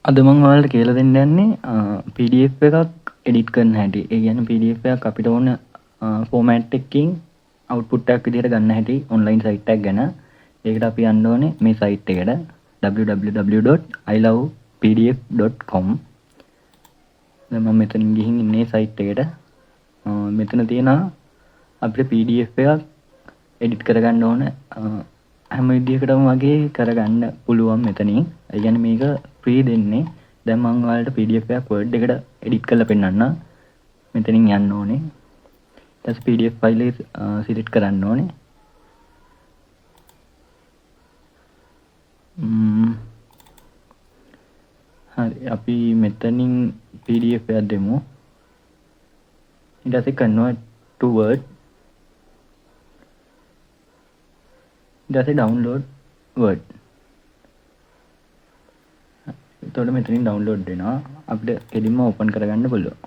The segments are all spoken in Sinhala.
අද මම ඔයාලට කියලා දෙන්න යන්නේ PDF එකක් එඩිට් කරන හැටි. ඒ කියන්නේ PDF එකක් අපිට ඕන ෆෝමැට් එකකින් අවුට්පුට් එකක් විදිහට ගන්න හැටි ඔන්ලයින් සයිට් එකක් ගැන. ඒකට අපි යන්න ඕනේ මේ සයිට් එකට www.ilovepdf.com. දැන් මම මෙතන ගිහින් ඉන්නේ සයිට් එකට. මෙතන තියෙනවා අපිට PDF එකක් එඩිට් කරගන්න ඕන හැම විදිහකටම වගේ කරගන්න පුළුවන් මෙතනින්. ඒ කියන්නේ මේක ෆ්‍රී දෙන්නේ. දැන් මම ඔයාලට PDF එකක් Word එකට එඩිට් කරලා පෙන්නන්නම්. මෙතනින් යන්න ඕනේ. ඊට පස්සේ PDF file එක සිලෙක්ට් කරන්න ඕනේ. හරි, අපි මෙතනින් PDF එකක් දෙමු. ඊට පස්සේ convert to Word. ඊට පස්සේ download Word. එතකොට මෙතනින් ඩවුන්ලෝඩ් වෙනවා. අපිට කෙලින්ම ඕපන් කරගන්න පුළුවන්.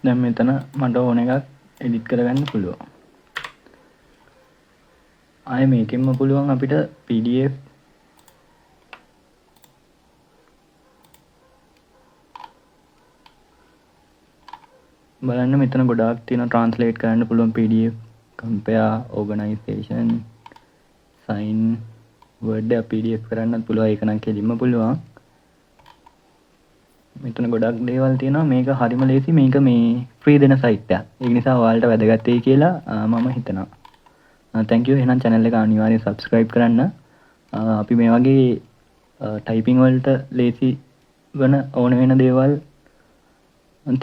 දැන් මෙතන මට ඕන එකක් එඩිට් කරගන්න පුළුවන්. ආයෙ මේකෙන්ම පුළුවන් අපිට PDF බලන්න මෙතන ගොඩාක් තියෙනවා ට්‍රාන්ස්ලේට් කරන්න පුළුවන් PDF, compare, organization, sign, Word එක PDF කරන්නත් පුළුවන්. ඒක නම් කෙලින්ම පුළුවන්. මෙතන ගොඩක් දේවල් තියෙනවා. මේක හරිම ලේසි. මේක මේ ෆ්‍රී දෙන සයිට් එකක්. ඒක නිසා ඔයාලට වැදගත් වෙයි කියලා මම හිතනවා. Thank you. එහෙනම් channel එක අනිවාර්යෙන් subscribe කරන්න. අපි මේ වගේ ටයිපින් වලට ලේසි වෙන ඕන වෙන දේවල්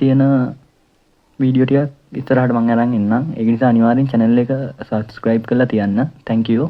තියෙන වීඩියෝ ටිකක් ඉස්සරහට මං අරන් එන්නම්. ඒක නිසා අනිවාර්යෙන් channel එක subscribe කරලා තියන්න. Thank you.